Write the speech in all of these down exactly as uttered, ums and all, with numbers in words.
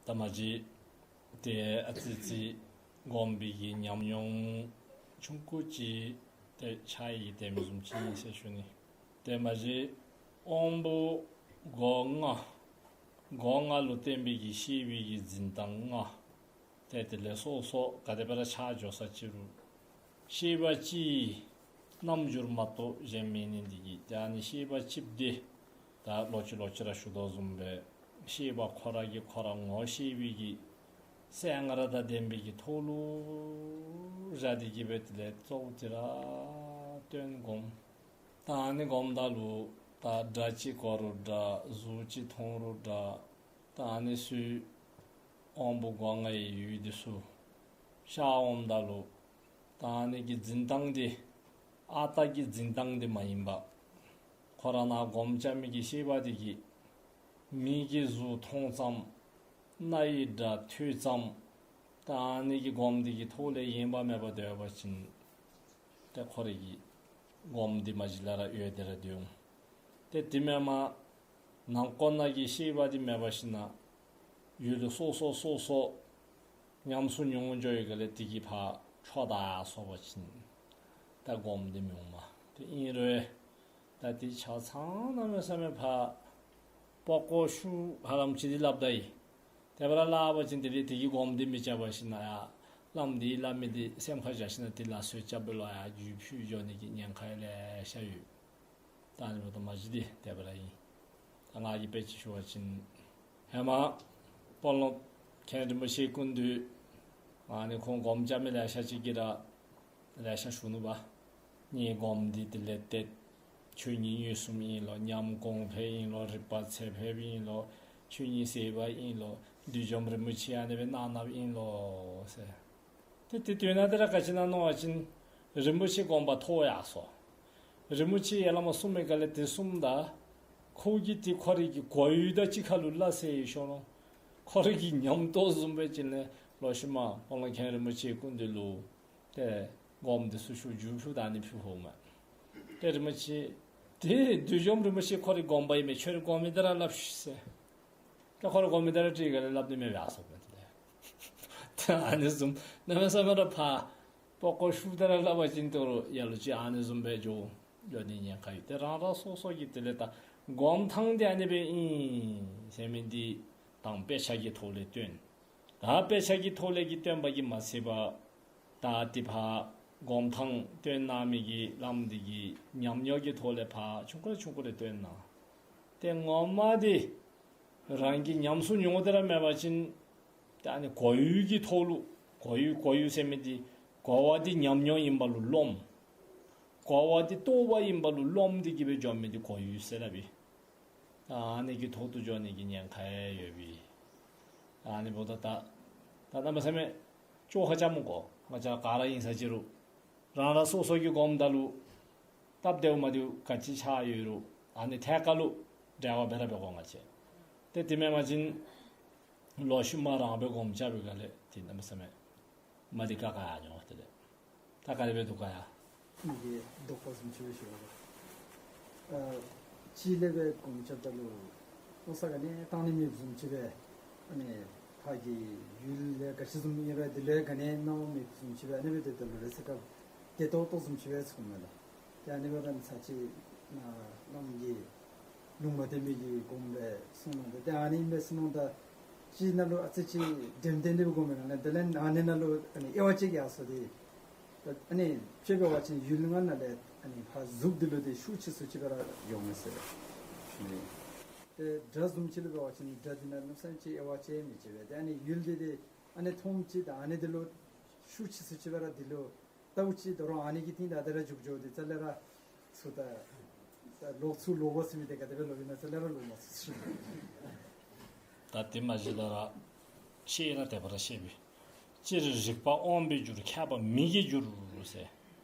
ད་མ་གཞི་ཏེ་ཨ་ཙི་ཅིག་སྒོམ་པའི་གི་ཉམས་མྱོང་ཆུང་ཀུ་ཅིག་ཏེ་ཆགས་ཡི་དེམ་བཟུམ་ཅིག་ཨིན་ཟེར་ཞུ་ནི། ཏེ་མ་གཞི་དབང་པོ་སྒོ་ལྔ་སྒོ་ལྔ་ལུ་བརྟེན་པའི་གི་ཤེས་པའི་གི་འཛིན་སྟངས་ལྔ་ཏེ་དེ་ལས་སོ་སོ་ག་དེ་སྦེ་ར་ཆགས་འགྱོ་ས་ཅིག་རུང་ཤེས་པ་གཅིག་རྣམ་འགྱུར་མ་གཏོགས་གཞན་མེད་ནི་འདི་གིས་ཏེ་ཨ་ནི་ཤེས་པ་གཅིག་འདི་ད་ལོག་ཅི་ལོག་ཅི་ར་ཞུ་དོ་བཟུམ་སྦེ་ཤེས་པ་ཁོ་ར་གིས་ཁོ་ར་ངོ་ཤེས་པའི་གི་གསལ་ངར་དང་ལྡན་པའི་གི་ཐོག་ལུ་བཞག་སྟེ་གི་སྦེ་དེ་ལས་གཙོ་བོ་དེ་ར་སྟོན་སྒོམ། ད་ཨ་ནི་སྒོམ་ད་ལུ་ད་སྒྲ་ཅིག་གོ་རུང་འདྲ་གཟུགས་ཅིག་མཐོང་རུང་འདྲ་ད་ཨ་ནི་ཚུ་དབང་པོ་སྒོ་ལྔའི་ཡུལ་འདི་ཚུ་ཤར་འོངམ་ད་ལུ་ད་ཨ་ནི་གི་འཛིན་སྟངས་འདི་ཨ་རྟག་གི་འཛིན་སྟངས་འདི་མ་ཡིན་པ་ཁོ་ར་ནཱ་སྒོམ་རྐྱབ་མི་གི་ཤེས་པ་འདི་གིས་མིག་གིས་གཟུགས་མཐོང་ཙམ་རྣ་ཡིས་སྒྲ་ཐོས་ཙམ་ད་ཨ་ནི་གི་སྒོམ་འདི་གི་ཐོག་ལས་ཡེངས་པ་མེད་པར་སྡོད་པ་ཅིན་ཏེ་ཁོ་རའི་གི་སྒོམ་འདི་མ་གཞི་ལས་ར་ཡོད་དེ་ར་སྡོད་འོང་། ཏེ་དེ་མེན་པར་ནང་ཁོག་ནང་གི་ཤེས་པ་འདི་མེད་པ་ཅིན་ཡུལ་སོ་སོ་སོ་སོ་ཉམས་སུ་མྱོང་འགྱོ་བའི་སྒང་ལས་དེ་གིས་ཕར་འཕྲོ་བཏང་སོང་པ་ཅིན་ད་སྒོམ་འདི་མི་འོང་མས། ཏེ་ཨིན་རུང་ད་དེ་ཆ་ཚང་གནམ་མེད་ས་མེད་ཕར་པགས་ཀོ་ཤུགས་ཧ་ལམ་ཅིག་འདི་སླབ་ད་ཡི། དེ་སྦེ་ར་སླབ་པ་ཅིན་དེ་ལས་དེ་གི་སྒོམ་འདི་མི་རྐྱབ་པ་ཅིན་ཡང་བླམ་འདི་སླབ་མི་འདི་སེམས་ཁར་བཞག་ཞིནམ་དེ་ལས་ཚོད་རྐྱབ་སྦེ་ལོག་ཡར་རྒྱུགས་ཕུད་འགྱོ་ནི་གི་ཉེན་ཁ་ཡང་ལེ་ཤ་ཡོད། ད་ཨ་ནི་འབདཝ་ད་མ་གཞི་འདི་དེ་སྦེ་ར་ཨིན། ད་ང་གིས་དཔེ་ཅིག་ཞུ་བ་ཅིན་ཧེ་མ་དཔོན་སློབ་མཁན་རིན་པོ་ཆེ་སྐུ་མདུན་ཨ་ནི་ཁོང་སྒོམ་རྐྱབ་མི་ལེ་ཤ་ཅིག་གིས་ར་ལེ་ཤ་ཞུ་ནུག་པ། ངེའི་སྒོམ་འདི་དེ་ལས་ཏེ་ཆོས་ཉིད་མངོན་སུམ་ཨིན་ལོ། ཉམས་གོང་འཕེལ་ཨིན་ལོ། རིག་པ་ཚད་ཕེབས་ཨིན་ལོ། ཆོས་ཉིད་ཟད་པ་ཨིན་ལོ། བདུད་འཇོམས་རིན་པོ་ཆེ་ཨ་ནི་སྦེ་གནང་གནངམ་ཨིན་ལོ་ཟེར། ཏེ་དེ་དོན་དག་དེ་ར་ག་ཅི་ཨིན་ན་མནོ་བ་ཅིན་རིན་པོ་ཆེ་དགོངས་པ་མཐོ་ཡར་སོང་། རིན་པོ་ཆེ་ཡར་ལས་མར་གསུངས་མི་ག་ལས་དེ་གསུངམ་ད་ཁོ་གིས་དེ་ཁོ་རའི་གི་གོ་ཡུལ་དང་གཅིག་ཁར་ལུ་སླ་བསྲེ་ཡི་ཤོ་རོང་། ཁོ་རའི་གི་ཉམས་རྟོགས་བཟུམ་སྦེ་ཅིག་ལས་ལོག་ཤུལ་མ་དཔོན་སློབ་མཁན་རིན་པོ་ཆེ་སྐུ་མདུན་ལུ་ཏེ་སྒོམ་འདི་ཚུ་ཞུ་རྒྱུགས་ཕུལ་ད་ཨ་ནི་ཕུལ་ཧོ་མས། ཏེ་རིན་པོ་ཆེ་དེ་བདུད་འཇོམས་རིན་པོ་ཆེ་ཁོ་རའི་དགོངས་པ་ཨིན་མས། ཁྱོད་རའི་དགོངས་མི་དེ་ར་སླབ་ཤིག་ཟེར། ཏེ་ཁོ་རའི་དགོངས་མི་དེ་ར་དྲིས་ག་ལས་སླབ་ནི་མེད་པས་ཟེར་མས། ཏེ་ཨ་ནི་བཟུམ་གནམ་མེད་ས་མེད་ར་ཕར་པགས་ཀོ་ཤུགས་དེ་ར་སླབ་པ་ཅིན་དོ་རུང་ཡར་ལུ་ཅིག་ཨ་ནི་བཟུམ་སྦེ་འགྱོ་འགྱོ་ནི་ཉེན་ཁ་ཡོད། ཏེ་རང་རང་སོ་སོ་གི་དེ་ལས་ད་སྒོམ་ཐངས་འདི་ཨ་ནི་སྦེ་ཨིན་ཟེར་མི་འདི་དང་དཔེ་ཆ་གི་ཐོག་ལས་སྟོན། ད་དཔེ་ཆ་གི་ཐོག་ལས་ཀྱི་སྟོན་པ་གིས་མ་ཚད་པར་ད་དེ་ཕར་སྒོམ་ཐངས་སྟོན་གནང་མི་གི་བླམ་འདི་གི་ཉམས་མྱོང་གི་ཐོག་ལས་ཕར་ཆུང་ཀུ་རེ་ཆུང་ཀུ་རེ་སྟོན་གནང་། ཏེ་ངོ་མ་འདི་རང་གིས་ཉམས་སུ་མྱོང་སྟེ་ར་མེད་པ་ཅིན་ཏེ་ཨ་ནི་གོ་ཡུལ་གྱི་ཐོག་ལུ་གོ་ཡུལ་གོ་ཡུལ་ཟེར་མི་འདི་གོ་བ་འདི་ཉམས་མྱོང་ཨིན་པ་ལུ་རློམ། གོ་བ་འདི་རྟོགས་པ་ཨིན་པ་ལུ་རློམ་སྟེ་གི་སྦེ་འགྱོ་མི་འདི་གོ་ཡུལ་ཟེར་སླབ་ཨིན། ཨ་ནི་གི་ཐོག་ཏུ་འགྱོ་ནི་གི་ཉེན་ཁ་ཡང་ཡོད་པས། ཨ་ནི་འབདཝ་ད་ད་ད་གནམ་མེད་ས་མེད་བཅོ་ཁ་རྐྱབ་མི་དགོ། ང་བཅས་ག་ར་ཨིན་ས་ཅིག་རུང་རང་རང་སོ་སོ་གི་སྒོམ་ད་ལུ་སྟབས་བདེཝ་མ་བདེཝ་ག་ཅི་ཆགས་ཡོད་རུང་ཨ་ནི་ཐད་ཀར་ལུ་འབྲེལ་བ་འབད་ར་འབད་དགོ་ང་བཅས། ཏེ་དེ་མེན་པ་ཅིན་ལོག་ཤུལ་མ་རང་སྦེ་སྒོམ་རྐྱབ་པའི་སྒང་ལས་ཏེ་གནམ་མེད་ས་མེད་མ་བདེ་ཁག་ཁ་ཡར་འགྱོ་དེ་ལས། ད་ག་དེ་སྦེ་འདུག་ག་ཡ། མི་གི་དོགས་པ་བཟུམ་ཅིག་སྦེ་ཞུ་བ་ལགས། ཨ་གཅིག་ལས་སྦེ་སྒོམ་རྐྱབ་ད་ལུ་མནོ་བསམ་ག་ནི་བཏང་ནི་མེདཔ་བཟུམ་ཅིག་སྦེ་ཨ་ནི་ཕར་གྱི་ཡུལ་ལས་ག་ཅི་བཟུམ་ཨིན་རུང་དེ་ལུ་ག་ནི་སྣང་བ་མེདཔ་བཟུམ་ཅིག་སྦེ་ཨ་ནི་སྦེ་སྡོད་ད་ལུ་རེ་ཚེ་སྐབས་བདེ་ཏོག་ཏོ་བཟུམ་ཅིག་སྦེ་ཚོརཝ་མས་ལགས། ཏེ་ཨ་ནི་སྦེ་ར་ཚར་གཅིག་ནཱ་བླམ་གིས་ལུང་མ་བསྟན་པའི་གི་སྒོམ་སྦེ་གསུངས་གནང་སྟེ་ཏེ་ཨ་ནི་སྦེ་གསུངས་གནང་ད་གཅིག་ནང་ལུ་ཨ་ཙི་ཅིག་འགྲེམས་སྟོན་འདི་སྦེ་སྒོམ་མས་ལགས། དེ་ལས་ཨ་ནི་ནང་ལུ་ཨ་ནི་དབྱེ་བ་ཕྱེ་གེ་ཟེར་ཏེ། ད་ཨ་ནི་དཔྱེ་འབད་བ་ཅིན་ཡུལ་ལྔ་ནང་ལས་ཨ་ནི་ཕར་གཟུགས་འདི་ལུ་ཏེ་ཤུགས་ཆེ་སུ་ཅིག་སྦེ་ར་ཡོད་མས་ཟེར་ཞུ་ནི། ཏེ་སྒྲ་བཟུམ་ཅིག་ལུ་འབད་བ་ཅིན་སྒྲ་འདི་ནང་གནམ་མེད་ས་མེད་ཅིག་དབྱེ་བ་ཕྱེ་མི་ཕྱེ་བས། ཏེ་ཨ་ནི་ཡུལ་འདི་ཏེ་ཨ་ནི་མཐོངམ་ཅིག་དང་ཨ་ནི་འདི་ལུ་ཤུགས་ཆེ་སུ་ཅིག་སྦེ་ར་འདི་ལུ་ལྟཝ་ཅིག་དོ་རུང་ཨ་ནི་གི་སྟེང་ད་དེ་ར་འཇུག་འགྱོ་སྟེ་རྩ་ལས་ར་ཚུར་ད་ད་ལོག་ཚུར་ལོག་པ་ཟེར་མི་འདི་ག་དེ་སྦེ་ལོག་ཡི་ན་རྩ་ལས་ར་ལོག་མ་ཚུགས་ཟེར་ཞུ་ནི། ད་དེ་མ་གཞི་ལས་ར་ཤེས་ན་དེ་སྦེ་ར་ཤེས་པས། སྤྱིར་རིག་པ་དབང་པོས་བསྒྱུར། མཁས་པ་མིག་གིས་བསྒྱུར་ཟེར།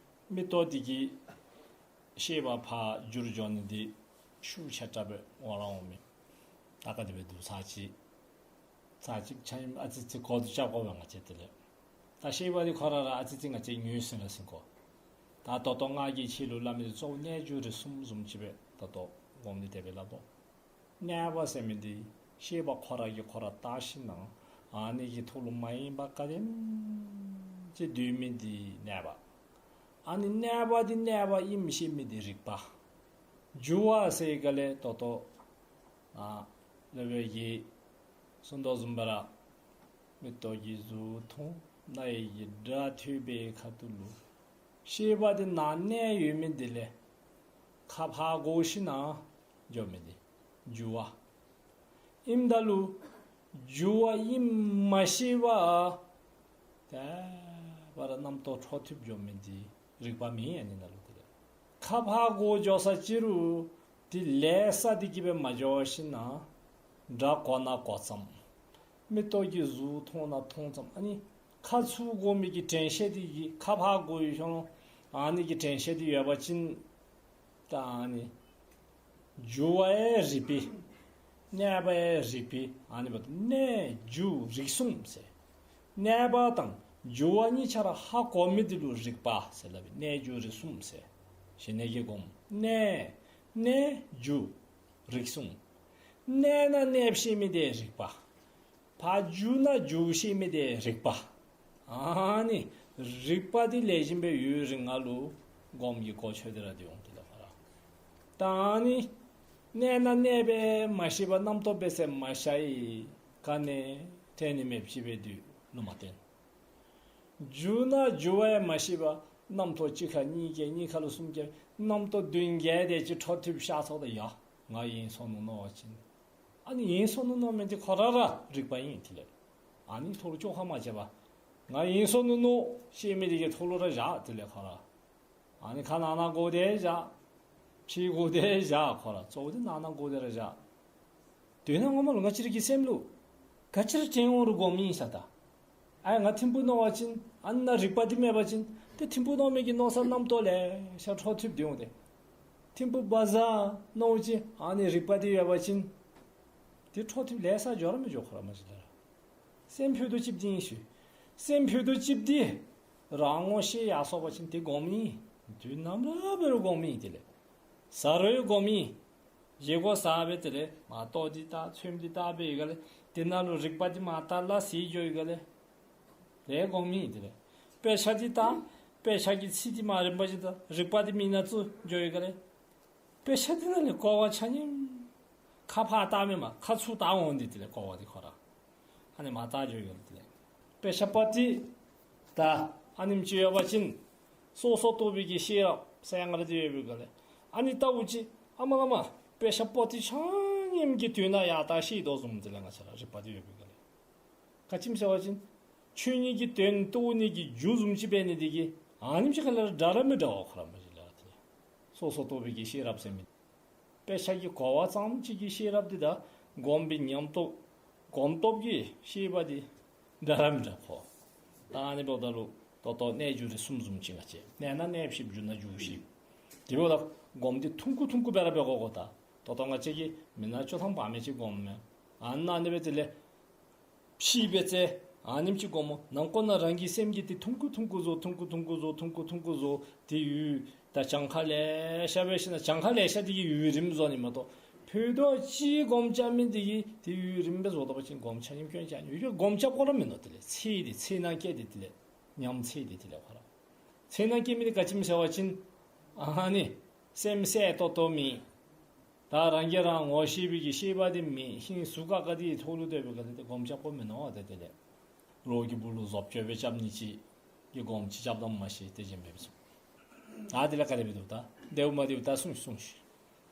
མིག་ཏོ་འདི་གིས་ཤེས་པ་ཕར་བསྒྱུར་འགྱོ་ནི་འདི་ཤུགས་ཆེ་དྲགས་སྦེ་འོང་ར་འོང་མས། ད་ག་དེ་སྦེ་འདུག་ཚར་གཅིག་ཚར་གཅིག་ཆ་ཨ་ཙི་ཅིག་གོ་བསྡུར་རྐྱབ་དགོ་པས་ང་བཅས་དེ་ལས། ད་ཤེས་པ་འདི་ཁོ་ར་ར་ཨ་ཙི་ཅིག་ང་བཅས་ངོས་ཟིན་ར་ཟིན་དགོ། ད་ད་ལྟོ་ང་གིས་ཁྱེད་ལུ་སླབ་མི་འདི་གཙོ་བོ་གནས་འགྱུ་རིག་གསུམ་བཟུམ་ཅིག་སྦེ་ད་ལྟོ་སྒོམ་ནི་དེ་སྦེ་སླབ་དོ། གནས་པ་ཟེར་མི་འདི་ཤེས་པ་ཁོ་ར་གིས་ཁོ་ར་བལྟ་ཞིན་ན་ ཨ་ནི་གི་ཐོག་ལུ་མ་ཡེངས་པར་ག་དེམ་ཅིག་སྡོད་མི་འདི་གནས་པ། ཨ་ནི་གནས་པ་འདི་གནས་པ་ཨིནམ་ཤེས་མི་འདི་རིག་པ། འགྱུ་བ་ཟེར་ག་ལས་ད་ལྟོ་ཨ་ལས་བའི་གི་གསུང་དོ་བཟུམ་སྦེ་ར་མིག་ཏོ་གིས་གཟུགས་མཐོང་། རྣ་བའི་གི་སྒྲ་ཐོས་པའི་ཁ་ཐུག་ལུ་ཤེས་པ་འདི་ནང་གནས་ཡོད་མི་འདི་ལས་ཁ་ཕར་བསྒོར་ཞིནམ་ལས་འགྱོ་མི་འདི་འགྱུ་བ། ཨིནམ་ད་ལུ་འགྱུ་བ་ཨིནམ་མ་ཤེས་པར་ད་བར་རྣམ་རྟོག་འཕྲོ་མཐུད་འགྱོ་མི་འདི་རིག་པ་མེན། ཨ་ནི་ནང་ལུ་དེ་ལས་ཁ་ཕར་བསྒོར་འགྱོ་ས་ཅིག་རུང་དེ་ལས་ས་འདི་གིས་སྦེ་མ་འགྱོ་ཞིནམ་ལས་སྒྲ་གོ་ན་གོ་ཙམ། མིག་ཏོ་གིས་གཟུགས་མཐོང་ན་མཐོང་ཙམ། ཨ་ནི་ཁ་ཚུར་བསྒོར་མི་གི་དྲན་ཤེས་འདི་གིས་ཁ་ཕར་བསྒོར་ཡོད་ཤོང་ལོ། ཨ་ནི་གི་དྲན་ཤེས་འདི་ཡོད་པ་ཅིན་ད་ཨ་ནི་འགྱུ་བ་ཡང་རིག་པའི། གནས་པ་ཡང་རིག་པའི། ཨ་ནི་འབདཝ་ད་གནས་འགྱུ་རིག་གསུམ་ཟེར། གནས་པ་དང་འགྱུ་བ་གཉིས་ཆ་ར་ཧ་གོ་མི་འདི་ལུ་རིག་པ་ཟེར་སླབ་ཨིན། གནས་འགྱུ་རིག་གསུམ་ཟེར། ཞི་གནས་ཀྱི་སྒོམ། གནས་གནས་འགྱུ་རིག་གསུམ། གནས་ན་གནསཔ་ཤེས་མི་འདི་རིག་པ། ཕར་འགྱུ་ན་འགྱུ་ཤེས་མི་འདི་རིག་པ། ཨ་ནི་རིག་པ་འདི་ལེགས་ཤོམ་སྦེ་ཡོད་རིང་ལུ་སྒོམ་གྱི་གོ་ཆོད་དེ་ར་འདི་འོང་དེ་ལས་ཁོ་ར། ད་ཨ་ནི་གནས་ན་གནས་པས་མ་ཤེས་པར་རྣམ་རྟོག་སྦེ་ཟེར་མ་ཤར་ཡི། ག་ནི་ཐོན་ནི་མེདཔ་ཅིག་སྦེ་འདུག་ལུ་མ་བརྟེན། འགྱུ་ན་འགྱུ་བས་མ་ཤེས་པར་རྣམ་རྟོག་གཅིག་ཁར་གཉིས་བཀལ། གཉིས་ཁར་ལུ་གསུམ་བཀལ། རྣམ་རྟོག་བདུན་བརྒྱད་དེ་ཅིག་འཕྲོ་མཐུད་ཤར་སོང་། ད་ཡ་ང་ཡེངས་སོ་ནུག་མནོ་བ་ཅིན། ཨ་ནི་ཡེངས་སོ་ནུག་མནོ་མི་འདི་ཁོ་ར་ར་རིག་པ་ཨིན། དེ་ལས་ཨ་ནི་ཐོག་ལུ་བཅོ་ཁ་མ་རྐྱབ་པར་ང་ཡེངས་སོ་ནུག་མནོ་ཤེས་མི་འདི་གི་ཐོག་ལུ་ར་བཞག། དེ་ལས་ཁོ་ར་ཨ་ནི་ཁ་ནང་ན་བསྒོར་ཏེ་བཞག། ཕྱི་བསྒོར་ཏེ་བཞག། ཁོ་ར་གཙོ་བོ་འདི་ནང་ན་བསྒོར་ཏེ་ར་བཞག། དོན་ངོ་མ་ལུ་ང་བཅས་ར་གི་སེམས་ལུ་ག་ཅི་ར་དྲན་འོང་རུང་སྒོམ་ཨིན་ས། ད་ཨ་ང་ཐིམ་ཕུག་མནོ་བ་ཅིན་ཨ་ནཱ་རིག་པ་འདི་མེད་པ་ཅིན་ཏེ་ཐིམ་ཕུག་མནོ་མི་གི་མནོ་བསམ་རྣམ་རྟོག་ལེ་ཤ་འཕྲོ་མཐུད་དེ་འོང་སྟེ། ཐིམ་ཕུག་བ་ཛར་མནོ་ཅིན་ཨ་ནི་རིག་པ་འདི་ཡོད་པ་ཅིན་ཏེ་འཕྲོ་མཐུད་ལེ་ཤ་འགྱོ་ར་མི་འགྱོ། ཁོ་ར་མ་གཞི་ལས་ར་སེམས་ཕུད་རྡོག་གཅིགཔོ་འདི་ཨིན་ཞུ། སེམས་ཕུད་རྡོག་གཅིགཔོ་འདི་རང་ངོ་ཤེས་ཡར་སོང་པ་ཅིན་ཏེ་སྒོམ་ཨིན། དུས་ནམ་ར་འབད་རུང་སྒོམ་ཨིན། དེ་ལས་ཟ་རུང་སྒོམ་ཨིན། བཞེས་སྒོ་ཟ་སྦེ་དེ་ལས་མར་ལྟོ་འདི་བཏགས་ཚོདམ་འདི་བཏགས་སྦེ་ཡོད་ག་ལས། དེ་ནང་ལུ་རིག་པ་འདི་མར་ལྟ་ལ་ཟེར་འགྱོ་ཡོད་ག་ལས། དེ་སྒོམ་ཨིན། དེ་ལས་དཔེ་ཆ་འདི་བལྟ། དཔེ་ཆ་གི་ཚིག་འདི་མར་རིམ་པ་བཞིན་དུ་རིག་པ་འདི་མིག་ནང་བཙུགས་འགྱོ་ཡོད་ག་ལས། དཔེ་ཆ་འདི་ནང་ལས་གོ་བ་ཆ་མཉམ་ཁ་ཕར་བལྟ་མེན་པར་ཁ་ཚུར་བལྟ་འོང་སྟེ་དེ་ལས་གོ་བ་འདི་ཁོ་ར་ཨ་ནི་མར་བལྟ་འགྱོ་ཡོད་ག་ལས། དེ་ལས་དཔེ་ཆ་པོ་ཏི་ད་ཨ་ནེམ་ཅིག་ཡོད་པ་ཅིན་སོ་སོར་རྟོག་པའི་གི་ཤེས་རབ་ཟེར་ཡང་ང་ར་འདི་ཡོད་པའི་ག་ལས། ཨ་ནི་ལྟ་བུ་ཅིག་ཨ་མ་ལ་མ་དཔེ་ཆ་པོ་ཏི་ཆ་མཉམ་གྱི་དོན་དག་ཡར་ལྟ་ཤེས་དོ་བཟུམ་དེ་ལས་ང་བཅས་ར་རིག་པ་འདི་ཡོད་པའི་ག་ལས། ག་ཅི་སྨོ་ཟེར་བ་ཅིན་ཆོས་ཉིད་ཀྱི་དོན་རྟོགས་ནི་གི་རྒྱུ་བཟུམ་ཅིག་འབད་ནི་འདི་གིས་ཨ་ནེམ་ཅིག་ཁ་ལས་ར་འདྲ་ར་མི་འདྲ་བ་ཁོ་ར་མ་གཞི་ལས་ར་དེ་ལས་སོ་སོར་རྟོག་པའི་གི་ཤེས་རབ་ཟེར་མི་དཔེ་ཆ་གི་གོ་བ་ཙམ་ཅིག་གི་ཤེས་རབ་འདི་དང་སྒོམ་པའི་ཉམས་རྟོགས་སྒོམ་སྟོབས་ཀྱི་ཤེས་པ་འདི་འདྲ་ར་མི་འདྲ་ཁོ། ད་ཨ་ནི་འབདཝ་ད་ལུ་ད་ལྟོ་གནས་འགྱུ་རིག་གསུམ་བཟུམ་ཅིག་ང་བཅས་གནས་ན་གནས་ཤེསཔ་འགྱུ་ན་འགྱུ་ཤེསཔ། དེ་འབདཝ་ད་སྒོམ་འདི་ཐུང་ཀུ་ཐུང་ཀུ་སྦེ་ར་འབད་དགོ་གོ། ད་ད་ལྟོ་ང་བཅས་ཀྱིས་མི་ནག་ཅོག་ཐང་བར་མེད་ཅིག་སྒོམ་མས། ཨ་ནཱ་ཨ་ནི་སྦེ་དེ་ལས་ཕྱི་སྦེ་ཚེ་ཨ་ནེམ་ཅིག་སྒོམ་མོ། ནང་ཁོག་ནང་རང་གི་སེམས་ཀྱི་དེ་ཐུང་ཀུ་ཐུང་ཀུ་བཟོ་ཐུང་ཀུ་ཐུང་ཀུ་བཟོ་ཐུང་ཀུ་ཐུང་ཀུ་བཟོ། དེ་ཡུན་ད་གྱངས་ཁ་ལེ་ཤ་འབད་ཞིནམ་ལས་གྱངས་ཁ་ལེ་ཤ་དེ་གིས་ཡུན་རིངམོ་བཟོ་ནི་མ་གཏོགས་ཕུད་རྡོག་གཅིག་སྒོམ་རྐྱབ་མི་འདི་གིས་དེ་ཡུན་རིངམོ་སྦེ་བཟོ་ད་པ་ཅིན་སྒོམ་ཆ་མཉམ་སྐྱོན་རྐྱབ་ནི་ཡོད། སྒོམ་རྐྱབ་དགོ་ར་མིན་ནུག། དེ་ལས་ཚེ་འདི་ཚེ་ནང་སྐྱེ་འདི་དེ་ལས་ཉམས་ཚེ་འདི་དེ་ལས་ཁོ་ར་ཚེ་ནང་སྐྱེ་མི་འདི་ག་ཅི་སྨོ་ཟེར་བ་ཅིན་ཨ་ནི་སེམས་གསལ་ཏོག་ཏོ་མེད། ད་རང་གིས་རང་ངོ་ཤེས་པའི་གི་ཤེས་པ་འདི་མེད། ཧིང་ཟུག་ཀ་ཀ་འདི་ཐོག་ལུ་སྡོད་པའི་ག་ལས་དེ་སྒོམ་རྐྱབ་དགོཔ་མིན་ནུག། ད་དེ་ལས་རོགས་ཀྱི་སྦུག་ལུ་བཟོ་བཅོས་སྦེ་རྐྱབ་ནི་ཅིག་གི་སྒོམ་ཅིག་རྐྱབ་དོ་མ་ཤེས། དེ་བཟུམ་སྦེ་སོང་། ད་དེ་ལས་ག་དེ་སྦེ་འདུག། ད་བདེཝ་མ་བདེཝ་ད་གསུངས་གསུངས་ཤིག།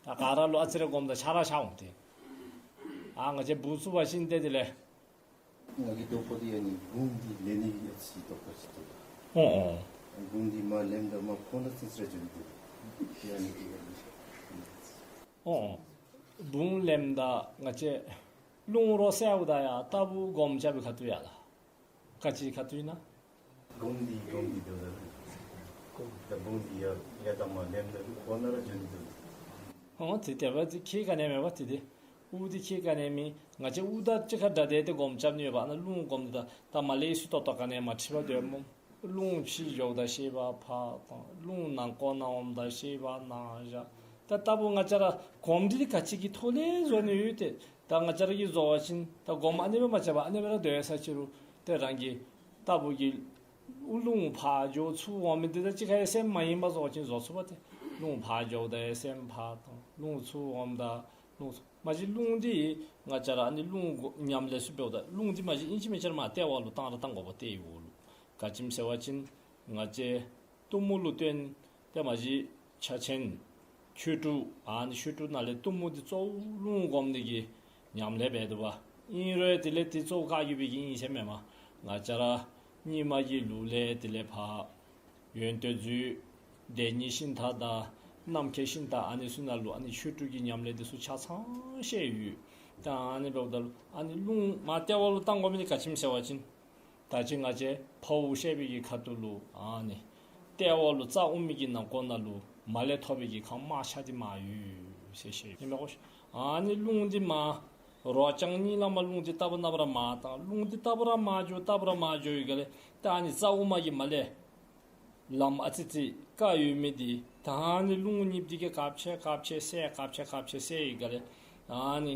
ད་ག་ར་ལུ་ཨ་ཙི་རེ་སྒོམ་ད་ཆ་ར་ཆ་འོང་སྟེ། ཨ་ང་བཅས་བུ་ཚུ་བ་ཤིན་ཏེ་དེ་ལས་ང་གིས་དོགས་པ་འདི་ཨ་ནི་དགུང་འདི་ལེན་ནི་གི་ཨ་ཙི་དོགས་པ་ཅིག་འདུག། ཨོ་ཨོ། དགུང་འདི་མར་ལེནམ་ད་མར་ཁོང་ད་ཙི་ཙི་ར་འགྱོ་ནི་འདུག། ཨ་ནི་འདི་ཨ་ནི། ཨོ་ཨོ། དགུང་ལེནམ་ད་ང་བཅས་རླུང་རོ་བསལཝ་ད་ཡང་ལྟ་བུ་སྒོམ་རྐྱབ་པའི་ཁ་ཐུག་ཡར་ལགས། ག་ཅི་ཁ་ཐུག་ཨིན་ན། དགུང་འདི་དགུང་འདི་འདུག་ལགས། ད་དགུང་འདི་ཡར་ལེནམ་ད་མར་ལེནམ་ད་ཁོང་ན་ར་འགྱོ་ནི་འདུག། ཨོ་དེ་དེ་བ་དེ་ཁྱད་ག་ནི་མེད་པ་དེ་དེ། དབུགས་འདི་ཁྱད་ག་ནི་མེད། ང་བཅས་དབུགས་དང་གཅིག་ཁར་སྦྲགས་ཏེ་དེ་སྒོམ་རྐྱབ་ནི་ཡོད་པ། ཨ་ནཱ་རླུང་སྒོམ་ད་ད་མར་ལས་ཚུར་ཏོག་ཏོ་ག་ནི་མ་འཁྲིལ་བར་སྡོད་སྨོ། རླུང་ཕྱི་འགྱོཝ་ད་ཤེས་པ་ཕར་བཏང་། རླུང་ནང་ཁོག་ནང་འོངམ་ད་ཤེས་པ་ནང་བཞག། ད་ལྟ་བུ་ང་བཅས་ར་གོམས་འདྲིས་ག་ཅི་གི་ཐོག་ལས་བཟོ་ནི་ཡོད་དེ། ད་ ད་ང་བཅས་ར་གིས་བཟོ་བ་ཅིན་ད་སྒོམ་ཨ་ནི་སྦེ་མ་རྐྱབ་པར་ཨ་ནི་སྦེ་ར་སྡོད་ས་ཅིག་རུང་ཏེ་རང་གི་ལྟ་བུ་གི་རླུང་ཕར་འགྱོ་ཚུར་འོང་མི་འདི་ད་གཅིག་ཁར་ཡང་སེམས་མ་ཡེངས་པར་བཟོ་བ་ཅིན་བཟོ་ཚུགས་པས་ཏེ། རླུང་ཕར་འགྱོཝ་ད་ཡང་སེམས་ཕར་བཏང་། རླུང་ཚུར་འོངམ་ད་རླུང་ཚུར། མ་གཞི་རླུང་འདི་ང་བཅས་ར་ཨ་ནི་རླུང་གོ་ཉམས་ལེན་ཚུ་འབདཝ་ད་རླུང་འདི་མ་གཞི་ཨིན་ཅི་མིན་ཅི་ར་མར་ལྟེ་བ་ལུ་བཏང་ར་བཏང་དགོ་པས་ཏེ་ཡོད་ལོ། ག་ཅི་སྨོ་ཟེར་བ་ཅིན་ང་བཅས་གཏུམ་མོ་ལུ་བརྟེན་ཏེ་མ་གཞི་ཕྱག་ཆེན་ཆོས་དྲུག་ཨ་ནི་ཆོས་དྲུག་ནང་ལས་གཏུམ་མོ་འདི་གཙོ་བོ་རླུང་སྒོམ་ནི་གི་ཉམས་ལེན་འབད་དོ་བ། ཨིན་རུང་དེ་ལས་དེ་གཙོ་བོ་བཀའ་བརྒྱུད་པའི་གི་ཨིན་ཟེར་མེན་མས། ང་བཅས་ར་རྙིང་མ་གི་ལུགས་ལས་དེ་ལས་ཕར་ཡོན་ཏན་རྫས་བདེན་གཉིས་ཤིང་རྟ་དང་ནམ་མཁའི་ཤིང་རྟ་ཨ་ནི་ཚུ་ནང་ལུ་ཨ་ནི་ཆོས་དྲུག་གི་ཉམས་ལེན་འདི་ཚུ་ཆ་ཚང་བཤད་ཡོད། ད་ཨ་ནི་འབདཝ་ད་ལུ་ཨ་ནི་རླུང་མར་ལྟེ་བ་ལུ་བཏང་དགོ་མི་འདི་ག་ཅི་སྨོ་ཟེར་བ་ཅིན་ད་ཅི་ང་བཅས་འཕོ་བ་བཤད་པའི་གི་ཁ་ཐུག་ལུ་ཨ་ནི་ལྟེ་བ་ལུ་རྩ་དབུ་མའི་གི་ནང་ཁོག་ནང་ལུ་མར་ལས་ཐོབ་པའི་གི་ཁམས་དམར་ཆ་འདི་མར་ཡོད་ཟེར་བཤད་ཡོད་མེན་གོ། ཨ་ནི་རླུང་འདི་མར་རོ་རྐྱང་གཉིས་ལས་མར་རླུང་འདི་རྟག་བུ་རྣམ་པར་མར་བཏང་། རླུང་འདི་རྟག་བུ་ར་མར་འགྱོ་རྟག་བུ་ར་མར་འགྱོ་ཡི་ག་ལས་ད་ཨ་ནི་རྩ་དབུ་མ་གི་མར་ལས་ལམ་ཨ་ཙི་ཙི་བཀག་ཡོད་མི་འདི་ད་ཨ་ནི་རླུང་གཉིས་འདི་གིས་ག་ཅི་ག་ཅི་བསལ་ག་ཅི་ག་ཅི་བསལ་ཡི་ག་ལས་ཨ་ནི་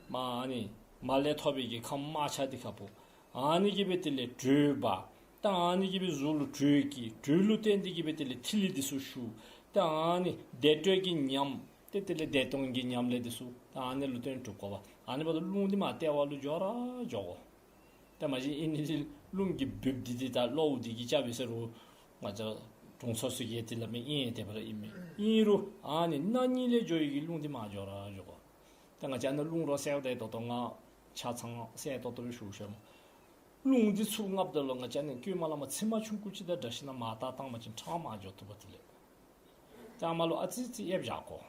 མར་ཨ་ནི་མར་ལས་ཐོབ་པའི་གི་ཁམས་དམར་ཆ་འདི་ཁ་ཕོ། ཨ་ནི་གིས་སྦེ་དེ་ལས་དྲོད་འབར། ད་ཨ་ནི་གིས་སྦེ་གཟུགས་ལུ་དྲོད་སྐྱེ། དྲོད་ལུ་བརྟེན་ཏེ་གིས་སྦེ་དེ་ལས་ཐིག་ལེ་འདི་ཚུ་ཞུགས། ད་ཨ་ནི་བདེ་དྲོད་ཀྱི་ཉམས་ཏེ་དེ་ལས་བདེ་སྟོང་གི་ཉམས་ལེན་འདི་ཚུ་ད་ཨ་ནི་ལུ་བརྟེན་གྲུབ་དགོ་པས། ཨ་ནི་འབདཝ་ད་རླུང་འདི་མར་ལྟེ་བ་ལུ་འགྱོ་ར་འགྱོ་དགོ། ཏེ་མ་གཞི་ཨིན་ནི་འདི་རླུང་གི་འབུཔ་འདི་འདི་ད་གློ་བོ་འདི་གིས་རྐྱབ་ཡི་ཟེར་རུང་ང་བཅས་དྲུང་འཚོ་ཚུ་གིས་དེ་སླབ་མི་ཨིན་དེ་སྦེ་ར་ཨིན་མས། ཨིན་རུང་ཨ་ནི་སྣ་གཉིས་ལས་འགྱོ་ཡི་གི་རླུང་འདི་མར་འགྱོ་ར་འགྱོ་དགོ། ཏེ་ང་བཅས་ཨ་ནི་རླུང་རོ་བསལཝ་ད་ད་ལྟོ་ང་ཆ་ཚང་གསལ་ཏོག་ཏོ་སྦེ་ཞུ་ཞུཝ་མས། རླུང་འདི་ཚུར་ལྔཔ་ད་ལུ་ང་བཅས་ཨ་ནི་རྐུན་མ་ལས་མར་ཚིགས་མ་ཆུང་ཀུ་ཅིག་དང་འདྲ་ཞིན་ན་མར་བཏང་བཏངམ་ཅིན་ཕྲང་མར་འགྱོ་བཏུབ་པས། དེ་ལས་ད་མར་ལུ་ཨ་ཙི་ཙི་ཨེབ་བཞག་དགོ།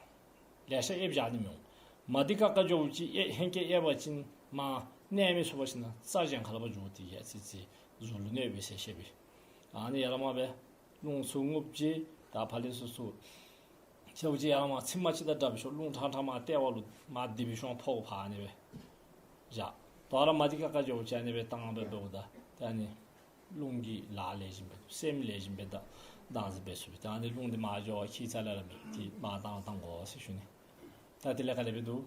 ལེ་ཤ་ཨེབ་བཞག་ནི་མི་འོང་། མ་དེ་ཁ་ཁ་འགྱོཝ་ཅིག་ཨེ་ཧེང་སྐལ་ཨེབ་པ་ཅིན་མར་གནས་མི་ཚུགས་པ་ཅིན་རྩ་གཞན་ཁ་ལས་ཕར་འགྱོ་སྟེ་ཨ་ཙི་ཙི་གཟུགས་ལུ་གནོད་པས་ཟེར་བཤད་པས། ཨ་ནི་ཡར་ལས་མར་སྦེ་རླུང་ཚུར་རྔུབ་ཅི། ད་ཕར་ལས་ཚུར་ཚུར་ཟེརཝ་ཅིག་ཡར་ལས་མར་ཚིགས་མ་ཅིག་དང་འདྲ་བའི་ཤོག་རླུང་ཕྲང་ཕྲང་མར་ལྟེ་བ་ལུ་མར་དེ་སྦེ་ཤོང་འཕོ་བ་ཕར་ཨ་ནི་སྦེ་བཞག། དོ་རུང་མ་དེ་ཁ་ཁ་འགྱོཝ་ཅིག་ཨ་ནི་སྦེ་བཏང་སྦེ་འབདཝ་ད་ད་ཨ་ནི་རླུང་གི་ལཱ་ལེགས་ཤོམ་སྦེ་སེམས་ལེགས་ཤོམ་སྦེ་ད་དྭངས་སུ་འབད་ཚུགས་པས། ད་ཨ་ནི་རླུང་འདི་མར་འགྱོ་བ་ཁྱད་ཚད་ལས་ར་མེད། ཏེ་མར་བཏང་བཏང་དགོ་ཟེར་ཞུ་ནི། ད་དེ་ལས་ག་དེ་སྦེ་འདུག།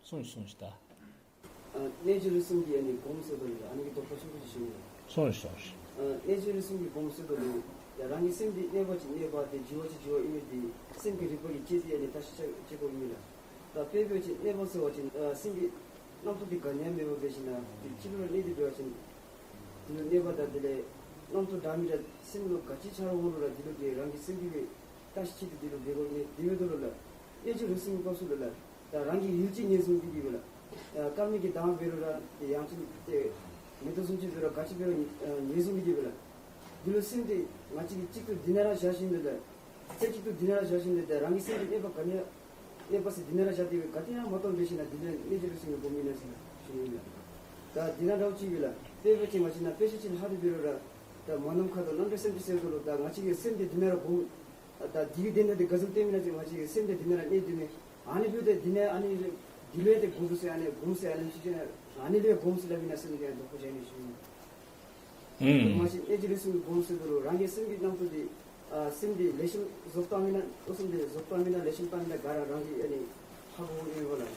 གསུངས་གསུངས་ཤིག་ད། ཨ་གནས་འགྱུ་རིག་གསུམ་གྱི་ཨ་ནི་སྒོམ་ཟེརཝ་ད་ལུ་ཨ་ནི་གི་དོགས་པ་ཆུང་ཀུ་ཅིག་ཞུ་ནི། གསུངས་གསུངས་ཤིག། ཨ་གནས་འགྱུ་རིག་གསུམ་གྱི་སྒོམ་ཟེརཝ་ད་ལུ་ཡ་རང་གི་སེམས་འདི་གནས་པ་ཅིན་གནས་པ་དེ་འགྱུ་བ་ཅིན་འགྱུ་བ་ཨིན་མི་འདི་སེམས་ཀྱི་རིག་པ་གིས་དཔྱད་དེ་ཨ་ནི་བརྟག་ཞིབ་རྐྱབ་དགོཔ་ཨིན་ལགས། ད་དཔེ་འབད་བ་ཅིན་གནས་པ་ཟེར་བ་ཅིན་ཨ་སེམས་ཀྱི་རྣམ་རྟོག་འདི་ག་ནི་ཡང་མེད་པར་འབད་ཞིན་ན་དེ་ཕྱི་ལུ་ར་གནས་ཏེ་འབད་བ་ཅིན་དེ་ལུ་གནས་པ་དང་དེ་ལས་རྣམ་རྟོག་འདྲ་མི་འདྲ་སེམས་ལུ་ག་ཅི་འཆར་འོང་རུང་ར་དེ་ལུ་དེ་རང་གི་སེམས་ཀྱིས་སྦེ་བརྟག་ཞིབ་དཔྱད་དེ་དེ་ལུ་འབད་དགོ་ནི། དེ་འབདཝ་ད་ལུ་ལགས་གནས་འགྱུ་རིག་གསུམ་གྱི་སྐབས་སུ་ལུ་ལགས་ད་རང་གི་ཡུལ་ཅིག་ངོས་བཟུང་སྟེ་གིས་སྦེ་ལགས་ད་དཀར་མེ་གི་མདངས་འབད་རུང་ར་དེ་ཡང་ཅིན་དེ་མེ་ཏོག་བཟུམ་ཅིག་འབད་རུང་ག་ཅི་འབད་རུང་ཨ་ངོས་བཟུང་སྟེ་གིས་སྦེ་ལགས་དེ་ལུ་སེམས་དེ་ང་བཅས་ཀྱིས་གཅིག་ཏུ་དེ་ནང་ར་བཞག་ཞིནམ་ལས་ལགས་རྩེ་གཅིག་ཏུ་དེ་ནང་ར་བཞག་ཞིནམ་ལས་ད་རང་གི་སེམས་དེ་གནས་པ་ག་ནི་གནས་པ་ཟེར་དེ་ནང་ར་བཞག་སྟེ་ག་ཏེ་ཡང་མ་གཏོགས་འབད་ཞིན་ན་དེ་ལས་གནས་འགྱུ་རིག་གསུམ་གྱི་སྒོམ་ཨིན་ན་ཟེར་ཞུ་ནི་ཨིན་ལགས། ད་དེ་ནང་འདྲཝ་ཅིག་སྦེ་ལགས་དཔེ་འབད་བ་ཅིན་ང་བཅས་ནཱ་དཔེ་ཆ་ཅིག་ལྷག་སྟེ་འབད་རུང་ར་ད་མ་ནམ་མཁའ་དང་རྣམ་འདྲེས་སེམས་ཅན་ཟེརཝ་ད་ལུ་ད་ང་བཅས་ཀྱི་སེམས་དེ་དེ་ནང་ར་སྒོམ་ད་དེ་གི་དོན་དག་དེ་ག་བཟུམ་སྟོནམ་ཨིན་ན་ཟེར་ང་བཅས་ཀྱི་སེམས་དེ་དེ་ནང་ར་གནས་སྡོད་མི་ཨ་ནི་འབདཝ་ད་དེ་ནང་ཨ་ནི་དེ་ལུ་ཡང་དེ་སྒོམ་ཟེར་ཨ་ནི་སྒོམ་ཟེར་ཨ་ནི་ཅིག་ཨ་ནི་ལུ་ཡང་སྒོམ་ཟེར་སླབ་ཨིན་ན་ཟེར་ནི་གི་ཡང་དོགས་པ་ཅིག་ཨ་ནི་ཞུ་ནི། ཨུམ། མ་གཞི་གནས་འགྱུ་རིག་གསུམ་གྱི་སྒོམ་ཟེརཝ་ད་ལུ་རང་གི་སེམས་ཀྱི་རྣམ་རྟོག་འདི་ཨ་སེམས་འདི་ལེགས་ཤོམ་བཟོ་བཏངམ་ཨིན་ན་ཨོ་སེམས་འདི་བཟོ་བཏངམ་ཨིན་ན་ལེགས་ཤོམ་བཏངམ་ཨིན་ན་ག་ར་རང་གིས་ཨ་ནི་ཧ་གོ་ནི་ཨིན་པས་ལགས།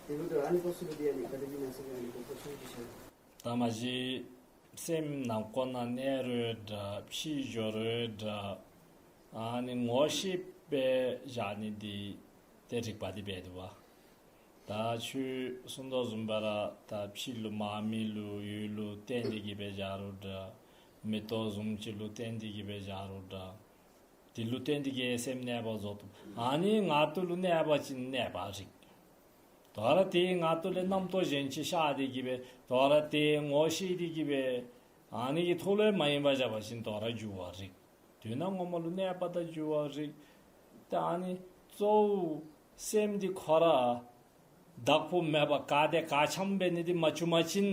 དེ་འབདཝ་ད་ཨ་ནི་སྐབས་སུ་ལུ་དེ་ཨ་ནི་ག་དེ་སྦེ་ཨིན་ན་ཟེར་ཨ་ནི་དོགས་པ་ཆུང་ཀུ་ཅིག་ཞུ། ད་མ་གཞི་སེམས་ནང་ཁོག་ནང་གནས་རུང་འདྲ་ཕྱི་འགྱོ་རུང་འདྲ་ཨ་ནི་ངོ་ཤེས་སྦེ་བཞག་ནི་འདི་ཏེ་རིག་པ་འདི་འབད་དོ་བ། ད་ཁྱོད་གསུང་དོ་བཟུམ་སྦེ་ར་ད་ཕྱི་ལུ་མར་མེ་ལུ་ཡུལ་ལུ་བརྟེན་ཏེ་གིས་སྦེ་བཞག་རུང་འདྲ། མེ་ཏོག་བཟུམ་ཅིག་ལུ་བརྟེན་ཏེ་གིས་སྦེ་བཞག་རུང་འདྲ། དེ་ལུ་བརྟེན་ཏེ་གིས་སེམས་གནས་པ་བཟོ་བཏུབ། ཨ་ནི་ངང་ཐོག་ལུ་གནས་པ་ཅིན་གནས་པ་རིག། དོ་རུང་དེ་ངང་ཐོག་ལས་རྣམ་རྟོག་གཞན་ཅིག་ཤར་ཏེ་གིས་སྦེ་དོ་རུང་དེ་ངོ་ཤེས་ཏེ་གིས་སྦེ་ཨ་ནི་གི་ཐོག་ལས་མ་ཡེངས་པར་བཞག་པ་ཅིན་དོ་རུང་འགྱུ་བ་རིག། དོན་ངོ་མ་ལུ་གནས་པ་དང་འགྱུ་བ་རིག། ཏེ་ཨ་ནི་གཙོ་བོ་སེམས་འདི་ཁོ་ར་བདག་པོ་མེད་པར་ག་དེ་ག་འཁྱམས་འབད་ནི་འདི་མ་བྱུང་པ་ཅིན་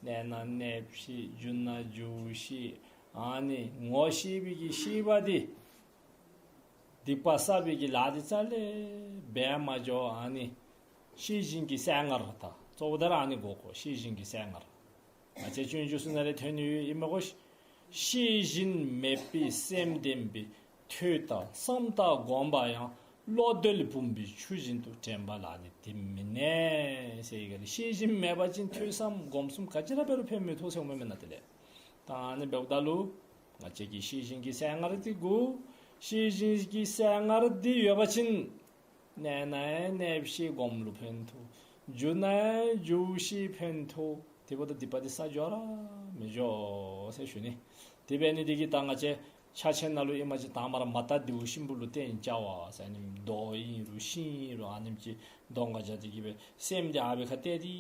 གནས་ན་གནསཔ་ཤེས་འགྱུ་ན་འགྱུཝ་ཤེས། ཨ་ནི་ངོ་ཤེས་པའི་གི་ཤེས་པ་འདི་སྡིག་པ་བསགས་པའི་གི་ལཱ་འདི་རྩ་ལས་འབད་མ་འགྱོ། ཨ་ནི་ཤེས་བཞིན་གྱི་གསལ་ངར་ད་གཙོ་བོ་ད་ར་ཨ་ནི་དགོ་གོ། ཤེས་བཞིན་གྱི་གསལ་ངར། ང་བཅས་སྤྱོད་འཇུག་ཚུ་ནང་ལས་ཐོན་ནི་ཡོད་ཨིན་མས་གོ། ཤེས་བཞིན་མེད་པའི་སེམས་ལྡན་པའི། ཐོས་དང་བསམ་དང་སྒོམ་པ་ཡང་ བློ་གཏད་ལས་བུམ་པའི་ཆུ་བཞིན་དུ། དྲན་པ་ལ་ནི་དེ་མི་གནས་ཟེར་ཡི་ག་ལས། ཤེས་བཞིན་མེད་པ་ཅིན་ཐོས་བསམ་སྒོམ་གསུམ་ག་ཅི་ར་འབད་རུང་ཕན་མི་ཐོགས་ཟེར་འོང་མས་མེན་ན། དེ་ལས་ད་ཨ་ནི་འབདཝ་ད་ལུ་ང་བཅས་ཀྱིས་ཤེས་བཞིན་གྱི་གསལ་ངར་འདི་དགོ། ཤེས་བཞིན་གྱི་གསལ་ངར་འདི་ཡོད་པ་ཅིན་གནས་ན་ཡང་གནས་པའི་ཤེས་སྒོམ་ལུ་ཕན་ཐོགས། འགྱོ་ན་ཡང་འགྱོ་བའི་ཤེས་ཕན་ཐོགས། དེ་འབདཝ་ད་སྡིག་པ་འདི་བསགས་འགྱོ་ར་མི་འགྱོ་ཟེར་ཞུ་ནི། དེ་འབད་ནི་འདི་གིས་ད་ང་བཅས་ཕྱག་ཆེན་ནང་ལུ་ཨིན་པ་ཅིན་དང་པ་ར་མ་དག་འདུལ་བའི་གཤིན་པོ་ལུ་བརྟེན་བྱ་བ་ཟེར། ཨ་ནི་རྡོ་ཨིན་རུང་ཤིང་ཨིན་རུང་ཨ་ནེམ་ཅིག་གདོང་ཁར་བཞག་སྟེ་གི་སྦེ་སེམས་འདི་ཨ་ཕི་ཁར་གཏད་དེ་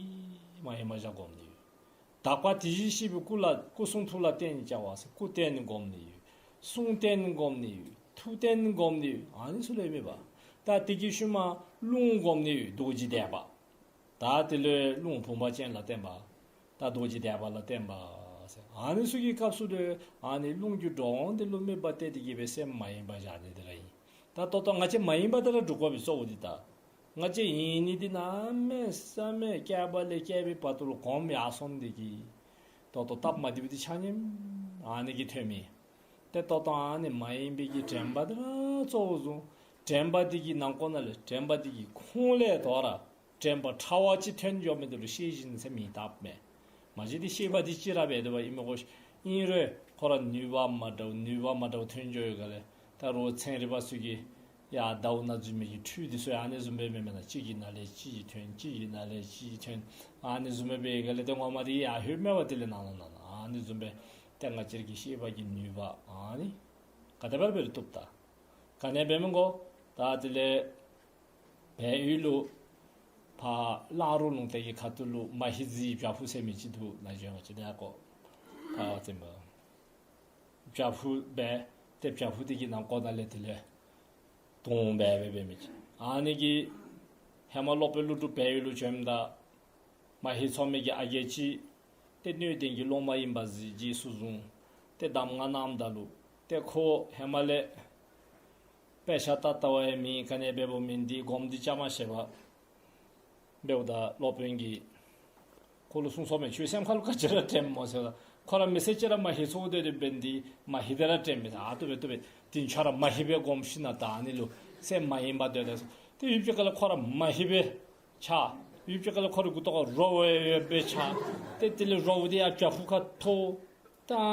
མ་ཡེངས་པར་བཞག་སྒོམ་ནི་ཡོད། དག་པ་དེ་བཞིན་གཤེགས་པའི་སྐུ་ལ་སྐུ་གསུང་ཐུགས་ལ་བརྟེན་བྱ་བ་ཟེར། སྐུ་བརྟེན་ནི་སྒོམ་ནི་ཡོད། གསུང་བརྟེན་ནི་སྒོམ་ནི་ཡོད། ཐུགས་བརྟེན་ནི་སྒོམ་ནི་ཡོད། ཨ་ནི་ཚུ་ལས་མེད་པ། ད་དེ་གི་ཤུལ་མ་རླུང་སྒོམ་ནི་ཡོད། རྡོ་རྗེ་བཟླས་པ། ད་དེ་ལས་རླུང་བུམ་པ་ཅན་ལ་བརྟེན་པ། ད་རྡོ་རྗེ་བཟླས་པ་ལ་བརྟེན་པ་ཟེར། ཨ་ནི་ཚུ་གི་སྐབས་སུ་ལུ་ཨ་ནི་རླུང་གི་འགྲོ་འོང་འདི་ལུ་དམིགས་པ་གཏད་དེ་གི་སྦེ་སེམས་མ་ཡེངས་པར་བཞག་ནི་འདི་ར་ཨིན། ད་ད་ལྟོ་ང་བཅས་མ་ཡེངས་པར་ད་ར་སྒྲུབ་དགོ་པའི་གཙོ་བོ་འདི་ད། ང་བཅས་ཡེངས་ནི་འདི་གནམ་མེད་ས་མེད་བསྐལ་པ་ལས་བསྐལ་པའི་བར་དུ་ལུ་གོམས་ཡར་སོང་ནི་འདི་གིས་ད་ལྟོ་སྟབས་མ་བདེཝ་འདི་ཆ་མཉམ་ཨ་ནི་གིས་ཐོནམ་ཨིན། ཏེ་ད་ལྟོ་ཨ་ནི་མ་ཡེངས་པའི་གི་དྲན་པ་འདི་ར་གཙོ་བོ་བཟུང་། དྲན་པ་འདི་གི་ནང་ཁོག་ནང་ལས་དྲན་པ་འདི་གི་ཁོངས་ལས་དོ་རུང་དྲན་པ་ཕྲ་བ་ཅིག་ཐོན་འགྱོ་མི་འདི་ལུ་ཤེས་བཞིན་ཟེར་མིང་བཏགསཔ་མས། མ་གཞི་འདི་ཤེས་པ་འདི་གཅིག་ར་འབད་དེ་འབད་ཨིན་མས་གོ། ཨིན་རུང་ཁོ་ར་ནུས་པ་མ་འདྲཝ་ནུས་པ་མ་འདྲཝ་ཐོན་འགྱོ་ཡི་ག་ལས། ད་རུང་ཚན་རིག་པ་ཚུ་གིས་ཡར་ཟླཝ་ནང་འཛུལ་མི་གི་འཕྲུལ་འདི་ཚུ་ཡང་ཨ་ནི་བཟུམ་སྦེ་མེན་མེན་ན། གཅིག་གི་ནང་ལས་གཅིག་ཐོན་གཅིག་གི་ནང་ལས་གཅིག་ཐོན། ཨ་ནི་བཟུམ་སྦེ་འབད་ཡི་ག་ལས་ཏེ་ངོ་མ་འདི་ཡར་ལྷོད་མེད་པར་དེ་ལས་ནང་ན་ནང་ན་ཨ་ནི་བཟུམ་སྦེ་ཏེ་ང་བཅས་ཀྱི་ཤེས་པ་གི་ནུས་པ་ཨ་ནི་ག་དེ་སྦེ་ར་འབད་རུང་བཏུབ་ད། ག་ནི་འབད་མི་དགོ། ད་དེ་ལས་བལ་ཡུལ་ལུ་ཕར་གླང་རོ་ལུང་བསྟན་གྱི་ཁ་ཐུག་ལུ་མ་ཧེ་ཛི་བྱག་ཕུག་ཟེར་མི་ཅིག་འདུག་ན་གཞོན་པ་ཅིག་ད་ཡར་ཀོ་ཕར་བ་ཙེམ་པ་བྱག་ཕུག་སྦེ་ཏེ་བྱག་ཕུག་འདི་གི་ནང་ཁོག་ནང་ལས་དེ་ལས་དོང་སྦེ་སྦེ་འབད་མི་ཅིག། ཨ་ནི་གི་ཧེ་མ་སློབ་དཔོན་ཀླུ་སྒྲུབ་བལ་ཡུལ་ལུ་བྱོནམ་ད་མ་ཧེ་ཚོགས་མི་གི་ཨ་རྒས་ཅིག་ཏེ་སྣོད་ལྡན་གྱི་སློབ་མ་ཨིན་པ་གཟིགས་རྗེས་སུ་བཟུང་སྟེ་གདམས་ངག་གནངམ་ད་ལུ་ཏེ་ཁོ་ཧེ་མ་ལས་དཔེ་ཆ་ལྟ་ལྟ་བ་ཡང་མེད། ག་ནི་འབདཝ་མེད། འདི་སྒོམ་འདི་རྐྱབ་མ་ཤེས་པར་འབདཝ་ད་སློབ་དཔོན་གྱིས་ཁོ་ལུ་གསུངས་སོ་མས། ཁྱོད་སེམས་ཁ་ལུ་ག་ཅི་ར་དྲནམ་སྨོ་ཟེར། ཁོ་ར་མི་ཚེ་གཅིག་ར་མ་ཧེ་ཚོགས་སྡོད་དེ་འབད་ནི་འདི་མ་ཧེ་འདི་ར་དྲན་མི་ཚུགས། ཨ་བཏུབ་པས་བཏུབ་པས། དེ་ཁྱོད་ར་མ་ཧེ་སྦེ་སྒོམ་ཤིག་ན། ད་ཨ་ནི་ལུ་སེམས་མ་ཡེངས་པར་སྡོད་ད་ཟེར། ཏེ་ཡུདཔ་ཅིག་ཁ་ལས་ཁོ་ར་མ་ཧེ་སྦེ་ཆགས། ཡུདཔ་ཅིག་ཁ་ལས་ཁོ་རའི་མགུ་ཏོ་ཁར་རྭཝ་ཡོདཔ་སྦེ་ཆགས། ཏེ་དེ་ལས་རྭཝ་འདི་ཡར་བྱག་ཕུག་ཁར་ཐོགས། ད་ཨ་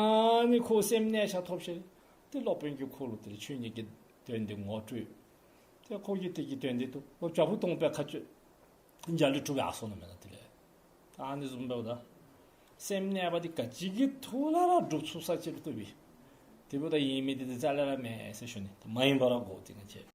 ནི་ཁོ་སེམས་གནས་ཆགས་ཐོབ་ཞིནམ་ཏེ་སློབ་དཔོན་གྱིས་ཁོ་ལུ་དེ་ལས་ཆོས་ཉིད་ཀྱི་དོན་འདི་ངོ་སྤྲོད། ཏེ་ཁོ་གིས་དེ་གི་དོན་འདི་བཏུབ། ཁོ་བྱག་ཕུག་དོང་པའི་ཁ་ཆོད་འཇའ་ལུས་གྲུབ་ཡར་སོ་ནུག་མེན་ན། དེ་ལས་ད་ཨ་ནི་བཟུམ་འབདཝ་ད་སེམས་གནས་པ་འདི་ག་ཅི་གི་ཐོག་ལས་ར་སྒྲུབ་ཚུགས་ས་ཅིག་ལུ་བཏུབ་པས། དེ་འབདཝ་ད་ཡེངས་མི་འདི་ཏེ་རྩ་ལས་ར་མེད་ཟེར་ཞུ་ནི། མ་ཡེངས་པར་ར་དགོ། ཏེ་ང་བཅས་